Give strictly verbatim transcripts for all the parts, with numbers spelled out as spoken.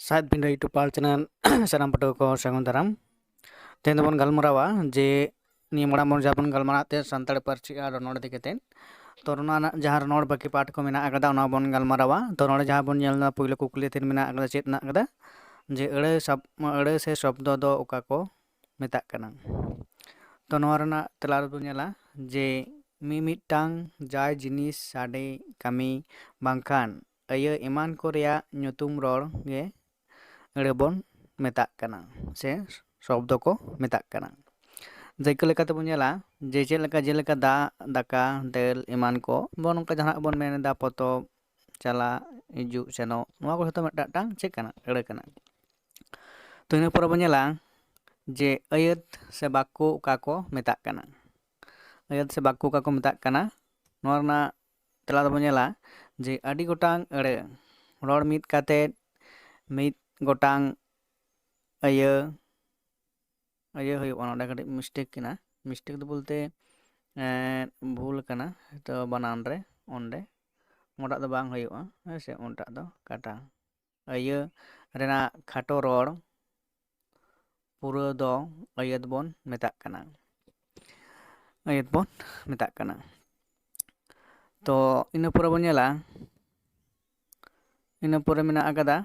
ᱥᱟᱦᱮᱫ ᱵᱤᱸᱰᱟᱹ YouTube ᱯᱟᱞ channel ᱥᱟᱱᱟᱢ ᱯᱟᱹᱴᱷᱩᱣᱟᱹ ᱠᱚ ᱥᱟᱹᱜᱩᱱ ᱫᱟᱨᱟᱢ᱾ ᱛᱮᱦᱮᱧ ᱫᱚᱵᱚᱱ ᱜᱟᱞᱢᱟᱨᱟᱣᱟ ᱡᱮ ᱱᱤᱭᱟᱹ ᱢᱟᱲᱟᱝ ᱵᱚᱱ ᱡᱟᱦᱟᱸ ᱵᱚᱱ ᱜᱟᱞᱢᱟᱨᱟᱣ ᱛᱮ ᱥᱟᱱᱛᱟᱲᱤ ᱯᱟᱹᱨᱥᱤ ᱟᱨ ᱨᱚᱱᱚᱲ ᱤᱫᱤ ᱠᱟᱛᱮ᱾ ᱛᱚ ᱚᱱᱟ ᱨᱮᱱᱟᱜ ᱡᱟᱦᱟᱸ ᱨᱚᱱᱚᱲ ᱵᱟᱹᱠᱤ ᱯᱟᱴ ᱠᱚ ᱢᱮᱱᱟᱜ ᱟᱠᱟᱫᱟ, ᱚᱱᱟ ᱵᱚᱱ ᱜᱟᱞᱢᱟᱨᱟᱣᱟ᱾ ᱛᱚ ᱱᱚᱰᱮ ᱡᱟᱦᱟᱸ ᱵᱚᱱ ᱧᱮᱞ ᱮᱫᱟ, ᱯᱩᱭᱞᱩ ᱠᱩᱠᱞᱤ ᱛᱤᱨ ᱢᱮᱱᱟᱜ ᱟᱠᱟᱫᱟ, ᱪᱮᱫ ᱢᱮᱱᱟᱜ ᱟᱠᱟᱫᱟ? ᱡᱮ ᱟᱹᱲᱟᱹ ᱥᱟᱵ-, ᱟᱹᱲᱟᱹ ᱥᱮ ᱥᱚᱵᱫᱚ ᱫᱚ ᱚᱠᱟ ᱠᱚ ᱢᱮᱛᱟᱜ ᱠᱟᱱᱟ? ᱛᱚ ᱱᱚᱣᱟ ᱨᱮᱱᱟᱜ ᱛᱮᱞᱟ ᱨᱮᱵᱚᱱ ᱧᱮᱞᱟ ᱡᱮ ᱢᱤᱢᱤᱫᱴᱟᱝ ᱡᱟᱭ ᱡᱤᱱᱤᱥ, ᱥᱟᱰᱮ, ᱠᱟᱹᱢᱤ ᱵᱟᱝᱠᱷᱟᱱ ᱟᱹᱭᱟᱹ ᱮᱢᱟᱱ ᱠᱚ ᱨᱮᱭᱟᱜ ᱧᱩᱛᱩᱢ ᱨᱚᱲ ᱜᱮ ᱟᱹᱲᱟᱹ ᱵᱚᱱ ᱢᱮᱛᱟᱜ ᱠᱟᱱᱟ ᱥᱮ ᱥᱚᱵᱫᱚ ᱠᱚ ᱢᱮᱛᱟᱜ ᱠᱟᱱᱟ᱾ ᱫᱟᱹᱭᱠᱟᱹ ᱞᱮᱠᱟᱛᱮᱵᱚᱱ ᱧᱮᱞᱟ ᱡᱮ ᱪᱮᱫ ᱞᱮᱠᱟ, ᱡᱮᱞᱮᱠᱟ ᱫᱟᱜ, ᱫᱟᱠᱟ, ᱫᱟᱹᱞ ᱮᱢᱟᱱ ᱠᱚ ᱵᱚᱱ, ᱚᱱᱠᱟ ᱡᱟᱦᱟᱱᱟᱜ ᱵᱚᱱ ᱢᱮᱱ ᱮᱫᱟ, ᱯᱚᱛᱚᱵ, ᱪᱟᱞᱟᱜ, ᱦᱤᱡᱩᱜ, ᱥᱮᱱᱚᱜ, ᱱᱚᱣᱟ ᱠᱚ ᱡᱷᱚᱛᱚ ᱢᱤᱫᱴᱟᱝ ᱪᱮᱫ ᱠᱟᱱᱟ? ᱟᱹᱲᱟᱹ ᱠᱟᱱᱟ᱾ ᱛᱚ ᱤᱱᱟᱹ ᱯᱚᱨᱮ ᱵᱚᱱ ᱧᱮᱞᱟ ᱡᱮ ᱟᱹᱭᱟᱹᱛ ᱥᱮ ᱵᱟᱠᱠᱚ ᱚᱠᱟ ᱠᱚ ᱢᱮᱛᱟᱜ ᱠᱟᱱᱟ? ᱟᱹᱭᱟᱹᱛ ᱥᱮ ᱵᱟᱠᱠᱚ ᱚᱠᱟ ᱠᱚ ᱢᱮᱛᱟᱜ ᱠᱟᱱᱟ? ᱱᱚᱣᱟ ᱨᱮᱱᱟᱜ ᱛᱮᱞᱟ ᱫᱚᱵᱚᱱ ᱧᱮᱞᱟ ᱡᱮ ᱟᱹᱰᱤ ᱜᱚᱴᱟᱝ ᱟᱹᱲᱟᱹ ᱨᱚᱲ ᱢᱤᱫ ᱠᱟᱛᱮᱫ ᱢᱤᱫ ᱜᱚᱴᱟᱝ ᱟᱹᱭᱟᱹ, ᱟᱹᱭᱟᱹ ᱦᱩᱭᱩᱜᱼᱟ᱾ ᱱᱚᱰᱮ ᱠᱟᱹᱴᱤᱡ ᱢᱤᱥᱴᱮᱠ ᱠᱟᱱᱟ᱾ ᱢᱤᱥᱴᱮᱠ ᱫᱚ ᱵᱚᱞᱛᱮ, ᱮᱸ, ᱵᱷᱩᱞ ᱠᱟᱱᱟ ᱦᱚᱭᱛᱳ ᱵᱟᱱᱟᱱ ᱨᱮ, ᱚᱸᱰᱮ ᱚᱱᱟᱴᱟᱜ ᱫᱚ ᱵᱟᱝ ᱦᱩᱭᱩᱜᱼᱟ, ᱦᱮᱸ ᱥᱮ? ᱚᱱᱟᱴᱟᱜ ᱫᱚ ᱠᱟᱴᱟ᱾ ᱟᱹᱭᱟᱹ ᱨᱮᱱᱟᱜ ᱠᱷᱟᱴᱚ ᱨᱚᱲ ᱯᱩᱨᱟᱹ ᱫᱚ ᱟᱹᱭᱟᱹᱛ ᱵᱚᱱ ᱢᱮᱛᱟᱜ ᱠᱟᱱᱟ᱾ ᱟᱹᱭᱟᱹᱛ ᱵᱚᱱ ᱢᱮᱛᱟᱜ ᱠᱟᱱᱟ᱾ ᱛᱚ ᱤᱱᱟᱹ ᱯᱚᱨᱮ ᱵᱚᱱ ᱧᱮᱞᱟ, ᱤᱱᱟᱹ ᱯᱚᱨᱮ ᱢᱮᱱᱟᱜ ᱟᱠᱟᱫᱟ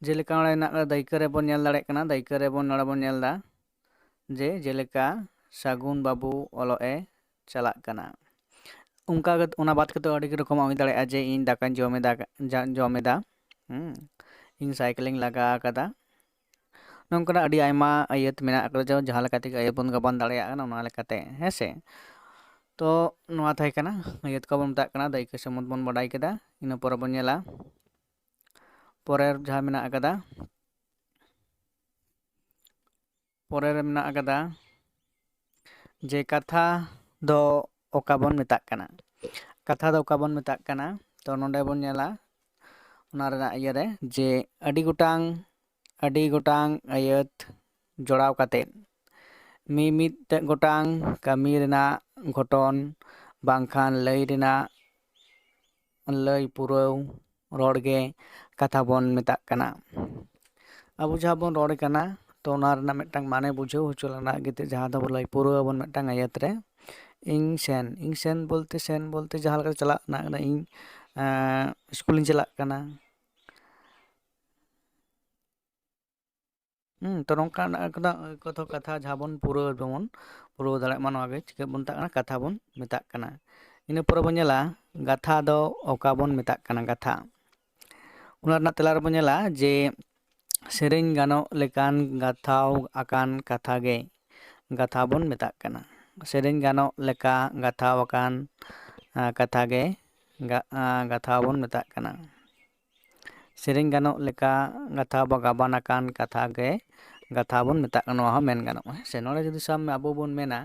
ᱡᱮᱞᱮᱠᱟ ᱱᱚᱰᱮ ᱦᱮᱱᱟᱜ ᱟᱠᱟᱫᱟ, ᱫᱟᱹᱭᱠᱟᱹ ᱨᱮᱵᱚᱱ ᱧᱮᱞ ᱫᱟᱲᱮᱭᱟᱜ ᱠᱟᱱᱟ, ᱫᱟᱹᱭᱠᱟᱹ ᱨᱮᱵᱚᱱ, ᱱᱚᱰᱮ ᱵᱚᱱ ᱧᱮᱞ ᱮᱫᱟ ᱡᱮ ᱡᱮᱞᱮᱠᱟ ᱥᱟᱹᱜᱩᱱ ᱵᱟᱹᱵᱩ ᱚᱞᱚᱜ ᱮ ᱪᱟᱞᱟᱜ ᱠᱟᱱᱟ᱾ ᱚᱱᱠᱟ ᱜᱮ ᱚᱱᱟ ᱵᱟᱫ ᱠᱟᱛᱮ ᱟᱹᱰᱤ ᱨᱚᱠᱚᱢᱟᱜ ᱦᱩᱭ ᱫᱟᱲᱮᱭᱟᱜᱼᱟ, ᱡᱮ ᱤᱧ ᱫᱟᱠᱟᱧ ᱡᱚᱢ ᱮᱫᱟ, ᱡᱟ-, ᱡᱚᱢ ᱮᱫᱟ, ᱦᱩᱸ, ᱤᱧ ᱥᱟᱭᱠᱮᱞᱤᱧ ᱞᱟᱜᱟ ᱟᱠᱟᱫᱟ᱾ ᱱᱚᱝᱠᱟᱱᱟᱜ ᱟᱹᱰᱤ ᱟᱭᱢᱟ ᱟᱹᱭᱟᱹᱛ ᱢᱮᱱᱟᱜ ᱟᱠᱟᱫᱟ, ᱡᱮ ᱡᱟᱦᱟᱸ ᱞᱮᱠᱟ ᱛᱮᱜᱮ ᱟᱹᱭᱟᱹᱛ ᱵᱚᱱ ᱜᱟᱵᱟᱱ ᱫᱟᱲᱮᱭᱟᱜ ᱠᱟᱱᱟ, ᱚᱱᱟ ᱞᱮᱠᱟᱛᱮ, ᱦᱮᱸ ᱥᱮ? ᱛᱚ ᱱᱚᱣᱟ ᱛᱟᱦᱮᱸ ᱠᱟᱱᱟ ᱟᱹᱭᱟᱹᱛ ᱠᱚᱵᱚᱱ ᱢᱮᱛᱟᱜ ᱠᱟᱱᱟ, ᱫᱟᱹᱭᱠᱟᱹ ᱥᱟᱹᱢᱩᱫ ᱵᱚᱱ ᱵᱟᱰᱟᱭ ᱠᱮᱫᱟ᱾ ᱤᱱᱟᱹ ᱯᱚᱨᱮ ᱵᱚᱱ ᱧᱮᱞᱟ ᱯᱚᱨᱮᱨ ᱡᱟᱦᱟᱸ ᱢᱮᱱᱟᱜ ᱟᱠᱟᱫᱟ, ᱯᱚᱨᱮ ᱨᱮ ᱢᱮᱱᱟᱜ ᱟᱠᱟᱫᱟ ᱡᱮ ᱠᱟᱛᱷᱟ ᱫᱚ ᱚᱠᱟ ᱵᱚᱱ ᱢᱮᱛᱟᱜ ᱠᱟᱱᱟ? ᱠᱟᱛᱷᱟ ᱫᱚ ᱚᱠᱟ ᱵᱚᱱ ᱢᱮᱛᱟᱜ ᱠᱟᱱᱟ? ᱛᱚ ᱱᱚᱰᱮ ᱵᱚᱱ ᱧᱮᱞᱟ ᱚᱱᱟ ᱨᱮᱱᱟᱜ ᱤᱭᱟᱹ ᱨᱮ ᱡᱮ ᱟᱹᱰᱤ ᱜᱚᱴᱟᱝ, ᱟᱹᱰᱤ ᱜᱚᱴᱟᱝ ᱟᱹᱭᱟᱹᱛ ᱡᱚᱲᱟᱣ ᱠᱟᱛᱮᱫ ᱢᱤᱢᱤᱫ ᱜᱚᱴᱟᱝ ᱠᱟᱹᱢᱤ ᱨᱮᱱᱟᱜ ᱜᱷᱚᱴᱚᱱ ᱵᱟᱝᱠᱷᱟᱱ ᱞᱟᱹᱭ ᱨᱮᱱᱟᱜ ᱞᱟᱹᱭ ᱯᱩᱨᱟᱹᱣ ᱨᱚᱲ ᱜᱮ ᱠᱟᱛᱷᱟ ᱵᱚᱱ ᱢᱮᱛᱟᱜ ᱠᱟᱱᱟ᱾ ᱟᱵᱚ ᱡᱟᱦᱟᱸ ᱵᱚᱱ ᱨᱚᱲ ᱠᱟᱱᱟ, ᱛᱚ ᱚᱱᱟ ᱨᱮᱱᱟᱜ ᱢᱤᱫᱴᱟᱝ ᱢᱟᱱᱮ ᱵᱩᱡᱷᱟᱹᱣ ᱦᱚᱪᱚ ᱨᱮᱱᱟᱜ ᱜᱮ ᱡᱟᱦᱟᱸ ᱫᱚᱵᱚ ᱞᱟᱹᱭ ᱯᱩᱨᱟᱹᱣ ᱟᱵᱚᱱ ᱢᱤᱫᱴᱟᱝ ᱟᱹᱭᱟᱹᱛ ᱨᱮ, ᱤᱧ ᱥᱮᱱ, ᱤᱧ ᱥᱮᱱ ᱵᱚᱞᱛᱮ, ᱥᱮᱱ ᱵᱚᱞᱛᱮ ᱡᱟᱦᱟᱸ ᱞᱮᱠᱟ ᱪᱟᱞᱟᱜ ᱨᱮᱱᱟᱜ ᱠᱟᱱᱟ, ᱤᱧ, ᱮᱸ, ᱥᱠᱩᱞᱤᱧ ᱪᱟᱞᱟᱜ ᱠᱟᱱᱟ᱾ ᱦᱩᱸ, ᱛᱚ ᱱᱚᱝᱠᱟᱱᱟᱜ ᱠᱚᱫᱚ ᱠᱚᱛᱷᱚ ᱠᱟᱛᱷᱟ ᱡᱟᱦᱟᱸ ᱵᱚᱱ ᱯᱩᱨᱟᱹᱣ ᱫᱟᱵᱚᱱ, ᱯᱩᱨᱟᱹᱣ ᱫᱟᱲᱮᱭᱟᱜ ᱢᱟ, ᱱᱚᱣᱟ ᱜᱮ ᱪᱤᱠᱟᱹ ᱵᱚᱱ ᱢᱮᱛᱟᱜ ᱠᱟᱱᱟ? ᱠᱟᱛᱷᱟ ᱵᱚᱱ ᱢᱮᱛᱟᱜ ᱠᱟᱱᱟ᱾ ᱤᱱᱟᱹ ᱯᱚᱨᱮ ᱵᱚᱱ ᱧᱮᱞᱟ, ᱜᱟᱛᱷᱟ ᱫᱚ ᱚᱠᱟ ᱵᱚᱱ ᱢᱮᱛᱟᱜ ᱠᱟᱱᱟ? ᱜᱟᱛᱷᱟ᱾ ᱚᱱᱟ ᱨᱮᱱᱟᱜ ᱛᱮᱞᱟ ᱨᱮᱵᱚᱱ ᱧᱮᱞᱟ ᱡᱮ ᱥᱮᱨᱮᱧ ᱜᱟᱱᱚᱜ ᱞᱮᱠᱟᱱ ᱜᱟᱛᱷᱟᱣ ᱟᱠᱟᱱ ᱠᱟᱛᱷᱟ ᱜᱮ ᱜᱟᱛᱷᱟ ᱵᱚᱱ ᱢᱮᱛᱟᱜ ᱠᱟᱱᱟ᱾ ᱥᱮᱨᱮᱧ ᱜᱟᱱᱚᱜ ᱞᱮᱠᱟ ᱜᱟᱛᱷᱟᱣ ᱟᱠᱟᱱ, ᱟ, ᱠᱟᱛᱷᱟ ᱜᱮ ᱜᱟ-, ᱟ, ᱜᱟᱛᱷᱟᱣ ᱵᱚᱱ ᱢᱮᱛᱟᱜ ᱠᱟᱱᱟ᱾ ᱥᱮᱨᱮᱧ ᱜᱟᱱᱚᱜ ᱞᱮᱠᱟ ᱜᱟᱛᱷᱟᱣ ᱵᱟ ᱜᱟᱵᱟᱱ ᱟᱠᱟᱱ ᱠᱟᱛᱷᱟ ᱜᱮ ᱜᱟᱛᱷᱟᱣ ᱵᱚᱱ ᱢᱮᱛᱟᱜ ᱠᱟᱱᱟ, ᱱᱚᱣᱟ ᱦᱚᱸ ᱢᱮᱱ ᱜᱟᱱᱚᱜᱼᱟ᱾ ᱦᱮᱸ ᱥᱮ, ᱱᱚᱰᱮ ᱡᱩᱫᱤ ᱥᱟᱵ ᱢᱮ ᱟᱵᱚ ᱵᱚᱱ ᱢᱮᱱᱟ,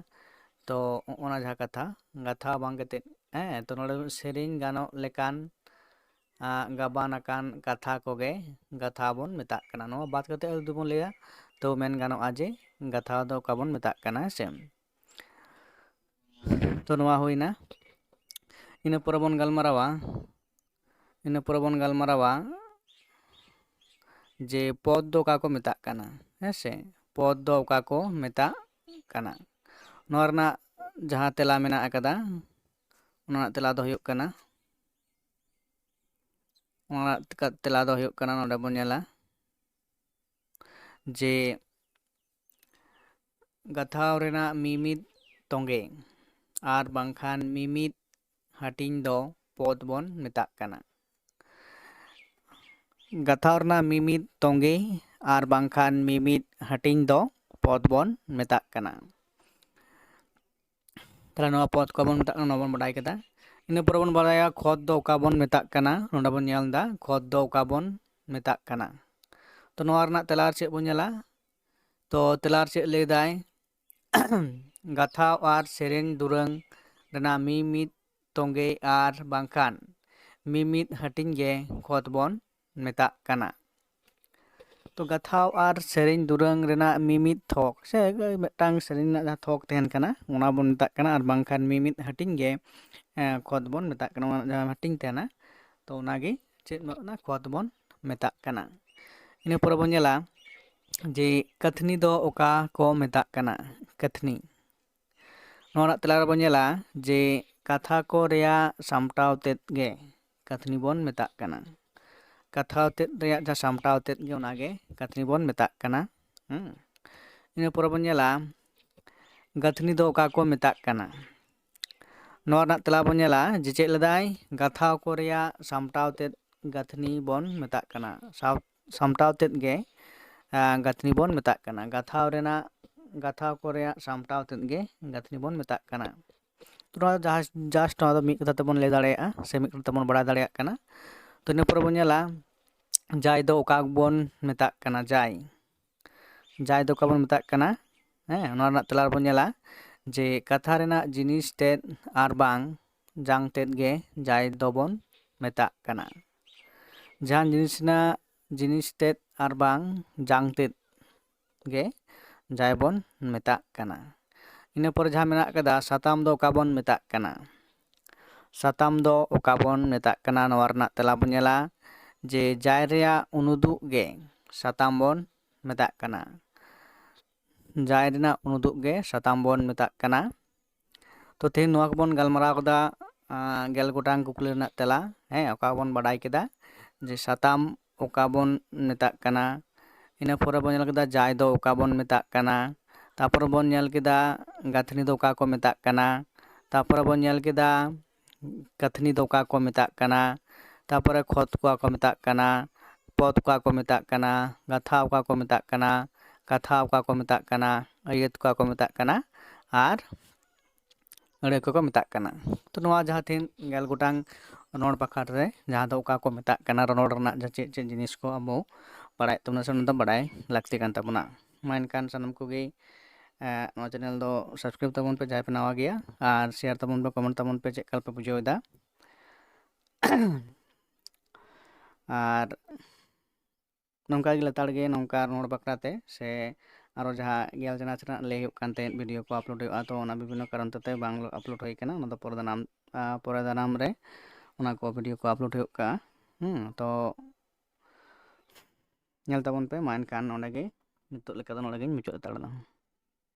ᱛᱚ ᱚᱱᱟ ᱡᱟᱦᱟᱸ ᱠᱟᱛᱷᱟ ᱜᱟᱛᱷᱟᱣ ᱵᱟᱝ ᱠᱟᱛᱮᱫ, ᱦᱮᱸ, ᱛᱚ ᱱᱚᱰᱮ ᱥᱮᱨᱮᱧ ᱜᱟᱱᱚᱜ ᱞᱮᱠᱟᱱ, ᱟ, ᱜᱟᱵᱟᱱ ᱟᱠᱟᱱ ᱠᱟᱛᱷᱟ ᱠᱚᱜᱮ ᱜᱟᱛᱷᱟᱣ ᱵᱚᱱ ᱢᱮᱛᱟᱜ ᱠᱟᱱᱟ᱾ ᱱᱚᱣᱟ ᱵᱟᱫ ᱠᱟᱛᱮᱫ ᱡᱩᱫᱤ ᱵᱚᱱ ᱞᱟᱹᱭᱟ, ᱛᱚ ᱢᱮᱱ ᱜᱟᱱᱚᱜᱼᱟ ᱡᱮ ᱜᱟᱛᱷᱟᱣ ᱫᱚ ᱚᱠᱟ ᱵᱚᱱ ᱢᱮᱛᱟᱜ ᱠᱟᱱᱟ, ᱦᱮᱸ ᱥᱮ᱾ ᱛᱚ ᱱᱚᱣᱟ ᱦᱩᱭᱱᱟ᱾ ᱤᱱᱟᱹ ᱯᱚᱨᱮ ᱵᱚᱱ ᱜᱟᱞᱢᱟᱨᱟᱣᱟ, ᱤᱱᱟᱹ ᱯᱚᱨᱮ ᱵᱚᱱ ᱜᱟᱞᱢᱟᱨᱟᱣᱟ ᱡᱮ ᱯᱚᱫᱽ ᱫᱚ ᱚᱠᱟ ᱠᱚ ᱢᱮᱛᱟᱜ ᱠᱟᱱᱟ, ᱦᱮᱸ ᱥᱮ? ᱯᱚᱫᱽ ᱫᱚ ᱚᱠᱟ ᱠᱚ ᱢᱮᱛᱟᱜ ᱠᱟᱱᱟ? ᱱᱚᱣᱟ ᱨᱮᱱᱟᱜ ᱡᱟᱦᱟᱸ ᱛᱮᱞᱟ ᱢᱮᱱᱟᱜ ᱟᱠᱟᱫᱟ, ᱚᱱᱟ ᱨᱮᱱᱟᱜ ᱛᱮᱞᱟ ᱫᱚ ᱦᱩᱭᱩᱜ ᱠᱟᱱᱟ, ᱚᱱᱟ ᱨᱮᱱᱟᱜ ᱛᱮᱞᱟ ᱫᱚ ᱦᱩᱭᱩᱜ ᱠᱟᱱᱟ, ᱱᱚᱰᱮ ᱵᱚᱱ ᱧᱮᱞᱟ ᱡᱮ ᱜᱟᱛᱷᱟᱣ ᱨᱮᱱᱟᱜ ᱢᱤᱢᱤᱫ ᱛᱚᱸᱜᱮ ᱟᱨ ᱵᱟᱝᱠᱷᱟᱱ ᱢᱤᱢᱤᱫ ᱦᱟᱹᱴᱤᱧ ᱫᱚ ᱯᱚᱫᱽ ᱵᱚᱱ ᱢᱮᱛᱟᱜ ᱠᱟᱱᱟ᱾ ᱜᱟᱛᱷᱟᱣ ᱨᱮᱱᱟᱜ ᱢᱤᱢᱤᱫ ᱛᱚᱸᱜᱮ ᱟᱨ ᱵᱟᱝᱠᱷᱟᱱ ᱢᱤᱢᱤᱫ ᱦᱟᱹᱴᱤᱧ ᱫᱚ ᱯᱚᱫᱽ ᱵᱚᱱ ᱢᱮᱛᱟᱜ ᱠᱟᱱᱟ᱾ ᱛᱟᱦᱞᱮ ᱱᱚᱣᱟ ᱯᱚᱫᱽ ᱚᱠᱟ ᱵᱚᱱ ᱢᱮᱛᱟᱜ ᱠᱟᱱᱟ, ᱱᱚᱣᱟ ᱵᱚᱱ ᱵᱟᱰᱟᱭ ᱠᱮᱫᱟ᱾ ᱤᱱᱟᱹ ᱯᱚᱨᱮ ᱵᱚᱱ ᱵᱟᱰᱟᱭᱟ ᱠᱷᱚᱛ ᱫᱚ ᱚᱠᱟ ᱵᱚᱱ ᱢᱮᱛᱟᱜ ᱠᱟᱱᱟ᱾ ᱱᱚᱰᱮ ᱵᱚᱱ ᱧᱮᱞ ᱮᱫᱟ ᱠᱷᱚᱛ ᱫᱚ ᱚᱠᱟ ᱵᱚᱱ ᱢᱮᱛᱟᱜ ᱠᱟᱱᱟ᱾ ᱛᱚ ᱱᱚᱣᱟ ᱨᱮᱱᱟᱜ ᱛᱮᱞᱟ ᱟᱨ ᱪᱮᱫ ᱵᱚᱱ ᱧᱮᱞᱟ? ᱛᱚ ᱛᱮᱞᱟ ᱟᱨ ᱪᱮᱫ ᱞᱟᱹᱭ ᱫᱟᱭ? ᱜᱟᱛᱷᱟᱣ ᱟᱨ ᱥᱮᱨᱮᱧ ᱫᱩᱨᱟᱹᱝ ᱨᱮᱱᱟᱜ ᱢᱤᱢᱤᱫ ᱛᱚᱸᱜᱮ ᱟᱨ ᱵᱟᱝᱠᱷᱟᱱ ᱢᱤᱢᱤᱫ ᱦᱟᱹᱴᱤᱧ ᱜᱮ ᱠᱷᱚᱛ ᱵᱚᱱ ᱢᱮᱛᱟᱜ ᱠᱟᱱᱟ᱾ ᱛᱚ ᱜᱟᱛᱷᱟᱣ ᱟᱨ ᱥᱮᱨᱮᱧ ᱫᱩᱨᱟᱹᱝ ᱨᱮᱱᱟᱜ ᱢᱤᱢᱤᱫ ᱛᱷᱚᱠ ᱥᱮ ᱢᱤᱫᱴᱟᱝ ᱥᱮᱨᱮᱧ ᱨᱮᱱᱟᱜ ᱡᱟᱦᱟᱸ ᱛᱷᱚᱠ ᱛᱟᱦᱮᱱ ᱠᱟᱱᱟ, ᱚᱱᱟ ᱵᱚᱱ ᱢᱮᱛᱟᱜ ᱠᱟᱱᱟ, ᱟᱨ ᱵᱟᱝᱠᱷᱟᱱ ᱢᱤᱢᱤᱫ ᱦᱟᱹᱴᱤᱧ ᱜᱮ ᱮᱸ, ᱠᱷᱚᱛ ᱵᱚᱱ ᱢᱮᱛᱟᱜ ᱠᱟᱱᱟ, ᱚᱱᱟ ᱡᱟᱦᱟᱸ ᱦᱟᱹᱴᱤᱧ ᱛᱟᱦᱮᱱᱟ᱾ ᱛᱚ ᱚᱱᱟᱜᱮ ᱪᱮᱫ ᱚᱱᱟ ᱠᱷᱚᱛ ᱵᱚᱱ ᱢᱮᱛᱟᱜ ᱠᱟᱱᱟ᱾ ᱤᱱᱟᱹ ᱯᱚᱨᱮ ᱵᱚᱱ ᱧᱮᱞᱟ ᱡᱮ ᱠᱟᱹᱛᱷᱱᱤ ᱫᱚ ᱚᱠᱟ ᱠᱚ ᱢᱮᱛᱟᱜ ᱠᱟᱱᱟ? ᱠᱟᱹᱛᱷᱱᱤ, ᱱᱚᱣᱟ ᱨᱮᱱᱟᱜ ᱛᱮᱞᱟ ᱨᱮᱵᱚᱱ ᱧᱮᱞᱟ ᱡᱮ ᱠᱟᱛᱷᱟ ᱠᱚ ᱨᱮᱭᱟᱜ ᱥᱟᱢᱴᱟᱣ ᱛᱮᱫ ᱜᱮ ᱠᱟᱹᱛᱷᱱᱤ ᱵᱚᱱ ᱢᱮᱛᱟᱜ ᱠᱟᱱᱟ᱾ ᱠᱟᱛᱷᱟ ᱛᱮᱫ ᱨᱮᱭᱟᱜ ᱡᱟᱦᱟᱸ ᱥᱟᱢᱴᱟᱣ ᱛᱮᱫ ᱜᱮ, ᱚᱱᱟᱜᱮ ᱠᱟᱹᱛᱷᱱᱤ ᱵᱚᱱ ᱢᱮᱛᱟᱜ ᱠᱟᱱᱟ᱾ ᱦᱩᱸ᱾ ᱤᱱᱟᱹ ᱯᱚᱨᱮ ᱵᱚᱱ ᱧᱮᱞᱟ ᱜᱟᱹᱛᱷᱱᱤ ᱫᱚ ᱚᱠᱟ ᱠᱚ ᱢᱮᱛᱟᱜ ᱠᱟᱱᱟ? ᱱᱚᱣᱟ ᱨᱮᱱᱟᱜ ᱛᱮᱞᱟ ᱵᱚᱱ ᱧᱮᱞᱟ ᱡᱮ ᱪᱮᱫ ᱞᱮᱫᱟᱭ, ᱜᱟᱛᱷᱟᱣ ᱠᱚ ᱨᱮᱭᱟᱜ ᱥᱟᱢᱴᱟᱣ ᱛᱮᱫ ᱜᱟᱹᱛᱷᱱᱤ ᱵᱚᱱ ᱢᱮᱛᱟᱜ ᱠᱟᱱᱟ᱾ ᱥᱟᱶ-, ᱥᱟᱢᱴᱟᱣ ᱛᱮᱫ ᱜᱮ, ᱟᱸ, ᱜᱟᱹᱛᱷᱱᱤ ᱵᱚᱱ ᱢᱮᱛᱟᱜ ᱠᱟᱱᱟ᱾ ᱜᱟᱛᱷᱟᱣ ᱨᱮᱱᱟᱜ, ᱜᱟᱛᱷᱟᱣ ᱠᱚ ᱨᱮᱭᱟᱜ ᱥᱟᱢᱴᱟᱣ ᱛᱮᱫ ᱜᱮ ᱜᱟᱹᱛᱷᱱᱤ ᱵᱚᱱ ᱢᱮᱛᱟᱜ ᱠᱟᱱᱟ᱾ ᱛᱚ ᱱᱚᱣᱟ ᱫᱚ ᱡᱟᱦᱟᱸ, just ᱱᱚᱣᱟ ᱫᱚ ᱢᱤᱫ ᱠᱟᱛᱷᱟ ᱛᱮᱵᱚᱱ ᱞᱟᱹᱭ ᱫᱟᱲᱮᱭᱟᱜᱼᱟ ᱥᱮ ᱢᱤᱫ ᱠᱟᱛᱷᱟ ᱛᱮᱵᱚᱱ ᱵᱟᱲᱟᱭ ᱫᱟᱲᱮᱭᱟᱜ ᱠᱟᱱᱟ᱾ ᱛᱚ ᱤᱱᱟᱹ ᱯᱚᱨᱮ ᱵᱚᱱ ᱧᱮᱞᱟ ᱡᱟᱭ ᱫᱚ ᱚᱠᱟ ᱵᱚᱱ ᱢᱮᱛᱟᱜ ᱠᱟᱱᱟ? ᱡᱟᱭ, ᱡᱟᱭ ᱫᱚ ᱚᱠᱟ ᱵᱚᱱ ᱢᱮᱛᱟᱜ ᱠᱟᱱᱟ? ᱦᱮᱸ, ᱱᱚᱣᱟ ᱨᱮᱱᱟᱜ ᱛᱮᱞᱟ ᱨᱮᱵᱚᱱ ᱧᱮᱞᱟ ᱡᱮ ᱠᱟᱛᱷᱟ ᱨᱮᱱᱟᱜ ᱡᱤᱱᱤᱥ ᱛᱮᱫ ᱟᱨ ᱵᱟᱝ ᱡᱟᱝ ᱛᱮᱫ ᱜᱮ ᱡᱟᱭ ᱫᱚᱵᱚᱱ ᱢᱮᱛᱟᱜ ᱠᱟᱱᱟ᱾ ᱡᱟᱦᱟᱱ ᱡᱤᱱᱤᱥ ᱨᱮᱱᱟᱜ ᱡᱤᱱᱤᱥ ᱛᱮᱫ ᱟᱨ ᱵᱟᱝ ᱡᱟᱝ ᱛᱮᱫ ᱜᱮ ᱡᱟᱭ ᱵᱚᱱ ᱢᱮᱛᱟᱜ ᱠᱟᱱᱟ᱾ ᱤᱱᱟᱹ ᱯᱚᱨᱮ ᱡᱟᱦᱟᱸ ᱢᱮᱱᱟᱜ ᱠᱟᱫᱟ, ᱥᱟᱛᱟᱢ ᱫᱚ ᱚᱠᱟ ᱵᱚᱱ ᱢᱮᱛᱟᱜ ᱠᱟᱱᱟ? ᱥᱟᱛᱟᱢ ᱫᱚ ᱚᱠᱟ ᱵᱚᱱ ᱢᱮᱛᱟᱜ ᱠᱟᱱᱟ? ᱱᱚᱣᱟ ᱨᱮᱱᱟᱜ ᱛᱮᱞᱟ ᱵᱚᱱ ᱧᱮᱞᱟ ᱡᱮ ᱡᱟᱭ ᱨᱮᱭᱟᱜ ᱩᱱᱩᱫᱩᱜ ᱜᱮ ᱥᱟᱛᱟᱢ ᱵᱚᱱ ᱢᱮᱛᱟᱜ ᱠᱟᱱᱟ᱾ ᱡᱟᱭ ᱨᱮᱱᱟᱜ ᱩᱱᱩᱫᱩᱜ ᱜᱮ ᱥᱟᱛᱟᱢ ᱵᱚᱱ ᱢᱮᱛᱟᱜ ᱠᱟᱱᱟ᱾ ᱛᱚ ᱛᱮᱦᱮᱧ ᱱᱚᱣᱟ ᱠᱚᱵᱚᱱ ᱜᱟᱞᱢᱟᱨᱟᱣ ᱠᱮᱫᱟ, ᱟᱸ, ᱜᱮᱞ ᱜᱚᱴᱟᱝ ᱠᱩᱠᱞᱤ ᱨᱮᱱᱟᱜ ᱛᱮᱞᱟ᱾ ᱦᱮᱸ, ᱚᱠᱟ ᱵᱚᱱ ᱵᱟᱰᱟᱭ ᱠᱮᱫᱟ ᱡᱮ ᱥᱟᱛᱟᱢ ᱚᱠᱟ ᱵᱚᱱ ᱢᱮᱛᱟᱜ ᱠᱟᱱᱟ, ᱤᱱᱟᱹ ᱯᱚᱨᱮ ᱵᱚᱱ ᱧᱮᱞ ᱠᱮᱫᱟ ᱡᱟᱭ ᱫᱚ ᱚᱠᱟ ᱵᱚᱱ ᱢᱮᱛᱟᱜ ᱠᱟᱱᱟ, ᱛᱟᱯᱚᱨᱮ ᱵᱚᱱ ᱧᱮᱞ ᱠᱮᱫᱟ ᱜᱟᱹᱛᱷᱱᱤ ᱫᱚ ᱚᱠᱟ ᱠᱚ ᱢᱮᱛᱟᱜ ᱠᱟᱱᱟ, ᱛᱟᱯᱚᱨᱮ ᱵᱚᱱ ᱧᱮᱞ ᱠᱮᱫᱟ ᱠᱟᱹᱛᱷᱱᱤ ᱫᱚ ᱚᱠᱟ ᱠᱚ ᱢᱮᱛᱟᱜ ᱠᱟᱱᱟ, ᱛᱟᱯᱚᱨᱮ ᱠᱷᱚᱛ ᱠᱚ ᱚᱠᱟ ᱠᱚ ᱢᱮᱛᱟᱜ ᱠᱟᱱᱟ, ᱯᱚᱫ ᱠᱚ ᱚᱠᱟ ᱠᱚ ᱢᱮᱛᱟᱜ ᱠᱟᱱᱟ, ᱜᱟᱛᱷᱟ ᱚᱠᱟ ᱠᱚ ᱢᱮᱛᱟᱜ ᱠᱟᱱᱟ, ᱠᱟᱛᱷᱟ ᱚᱠᱟ ᱠᱚ ᱢᱮᱛᱟᱜ ᱠᱟᱱᱟ, ᱟᱹᱭᱟᱹᱛ ᱠᱚ ᱚᱠᱟ ᱠᱚ ᱢᱮᱛᱟᱜ ᱠᱟᱱᱟ, ᱟᱨ ᱟᱹᱲᱟᱹ ᱠᱚᱠᱚ ᱢᱮᱛᱟᱜ ᱠᱟᱱᱟ᱾ ᱛᱚ ᱱᱚᱣᱟ ᱡᱟᱦᱟᱸ ᱛᱤᱱ ᱜᱮᱞ ᱜᱚᱴᱟᱝ ᱨᱚᱱᱚᱲ ᱵᱟᱠᱷᱟᱨ ᱨᱮ ᱡᱟᱦᱟᱸ ᱫᱚ ᱚᱠᱟ ᱠᱚ ᱢᱮᱛᱟᱜ ᱠᱟᱱᱟ, ᱨᱚᱱᱚᱲ ᱨᱮᱱᱟᱜ ᱡᱟᱦᱟᱸ ᱪᱮᱫ ᱪᱮᱫ ᱡᱤᱱᱤᱥ ᱠᱚ ᱟᱵᱚ ᱵᱟᱲᱟᱭ ᱛᱟᱵᱚᱱᱟ ᱥᱮ ᱚᱱᱟ ᱫᱚ ᱵᱟᱲᱟᱭ ᱞᱟᱹᱠᱛᱤ ᱠᱟᱱ ᱛᱟᱵᱚᱱᱟ᱾ ᱢᱟ ᱮᱱᱠᱷᱟᱱ ᱥᱟᱱᱟᱢ ᱠᱚᱜᱮ, ᱮᱸ, ᱱᱚᱣᱟ channel ᱫᱚ subscribe ᱛᱟᱵᱚᱱ ᱯᱮ ᱡᱟᱦᱟᱸᱭ ᱯᱮ ᱱᱟᱣᱟ ᱜᱮᱭᱟ, ᱟᱨ share ᱛᱟᱵᱚᱱ ᱯᱮ, comment ᱛᱟᱵᱚᱱ ᱯᱮ ᱪᱮᱫ ᱞᱮᱠᱟ ᱯᱮ ᱵᱩᱡᱷᱟᱹᱣ ᱮᱫᱟ᱾ ᱟᱨ ᱱᱚᱝᱠᱟ ᱜᱮ ᱞᱮᱛᱟᱲ ᱜᱮ ᱱᱚᱝᱠᱟ ᱨᱚᱲ ᱵᱟᱠᱷᱨᱟ ᱛᱮ ᱥᱮ ᱟᱨᱚ ᱡᱟᱦᱟᱸ ᱜᱮᱞ ᱪᱟᱱᱟᱪ ᱨᱮᱱᱟᱜ ᱞᱟᱹᱭ ᱦᱩᱭᱩᱜ ᱠᱟᱱ ᱛᱟᱦᱮᱸᱫ ᱵᱷᱤᱰᱤᱭᱳ ᱠᱚ ᱟᱯᱞᱳᱰ ᱦᱩᱭᱩᱜᱼᱟ, ᱛᱚ ᱚᱱᱟ ᱵᱤᱵᱷᱤᱱᱱᱚ ᱠᱟᱨᱚᱱ ᱛᱮ ᱵᱟᱝ ᱟᱯᱞᱳᱰ ᱦᱩᱭ ᱠᱟᱱᱟ᱾ ᱚᱱᱟ ᱫᱚ ᱯᱚᱨᱮ ᱫᱟᱱᱟᱢ, ᱟ, ᱯᱚᱨᱮ ᱫᱟᱱᱟᱢ ᱨᱮ ᱚᱱᱟ ᱠᱚ ᱵᱷᱤᱰᱤᱭᱳ ᱠᱚ ᱟᱯᱞᱳᱰ ᱦᱩᱭᱩᱜ ᱠᱟᱜᱼᱟ᱾ ᱦᱩᱸ, ᱛᱚ ᱧᱮᱞ ᱛᱟᱵᱚᱱ ᱯᱮ᱾ ᱢᱟ ᱮᱱᱠᱷᱟᱱ ᱱᱚᱰᱮ ᱜᱮ ᱱᱤᱛᱚᱜ ᱞᱮᱠᱟ ᱫᱚ ᱱᱚᱰᱮ ᱜᱤᱧ ᱢᱩᱪᱟᱹᱫ ᱦᱟᱛᱟᱲ ᱮᱫᱟ᱾